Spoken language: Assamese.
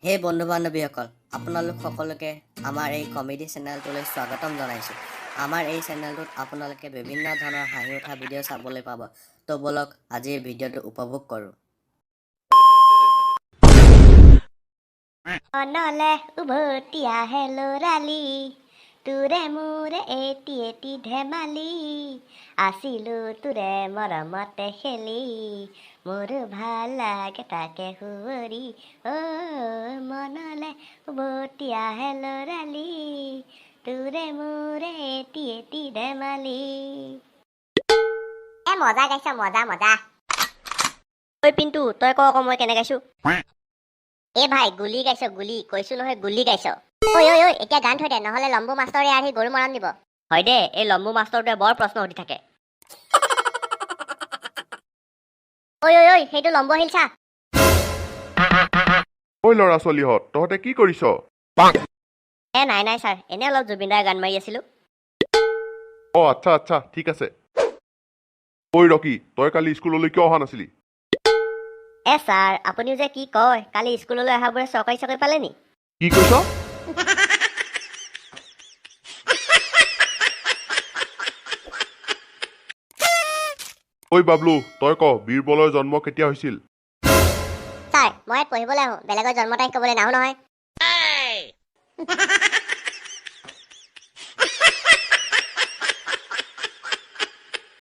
হে বন্ধু বান্ধৱীসকল, আপোনালোক সকলোকে আমাৰ এই কমেডি চেনেলটোলৈ স্বাগতম জনাইছোঁ। আমাৰ এই চেনেলটোত আপোনালোকে বিভিন্ন ধৰণৰ হাঁহি উঠা ভিডিঅ' চাবলৈ পাব। তো ব'লক, আজিৰ ভিডিঅ'টো উপভোগ কৰোঁ। মনলে উভতি আহে ল'ৰালি, তোৰে মোৰে এটি এটি ধেমালি, আছিলো তোৰে মৰমতে খেলি, মোৰ ভাল লাগে তাকে সুঁৱৰি। অ' মনলে উভতি আহে ল'ৰালি, তোৰে মোৰে এটি এটি ধেমালি। এ মজা গাইছ, মজা মজা। ঐ পিণ্টু, তই ক আকৌ মই কেনে গাইছো? এ ভাই, গুলি গাইছ গুলি, কৈছো নহয় গুলি গাইছ। ঐ ঐ ঐ, এতিয়া গান থৈ দে, নহ'লে লম্বু মাষ্টৰে আহি গৰু মৰণ দিব। হয় দে, এই লম্বু মাষ্টৰটোৱে বৰ প্ৰশ্ন সুধি থাকে। ঐ ঐ ঐ, সেইটো লম্বু আহিল চা। ঐ ল'ৰা ছোৱালীহঁত, তহঁতে কি কৰিছ? এ নাই নাই ছাৰ, এনেই অলপ জুবিনদাৰ গান মাৰি আছিলো। অ আচ্ছা আচ্ছা, ঠিক আছে। ঐ ৰকি, তই কালি স্কুললৈ কিয় অহা নাছিলি? এ ছাৰ, আপুনিও যে কি কয়, কালি স্কুললৈ অহাবোৰে চৰকাৰী চাকৰি পালে নি? কি কৈছ? ঐ বাবলু, তই ক, বীৰবলৰ জন্ম কেতিয়া হৈছিল? ছাৰ, মই ইয়াত পঢ়িবলৈ আহোঁ, বেলেগৰ জন্ম তাৰিখ ক'বলৈ নাহো নহয়।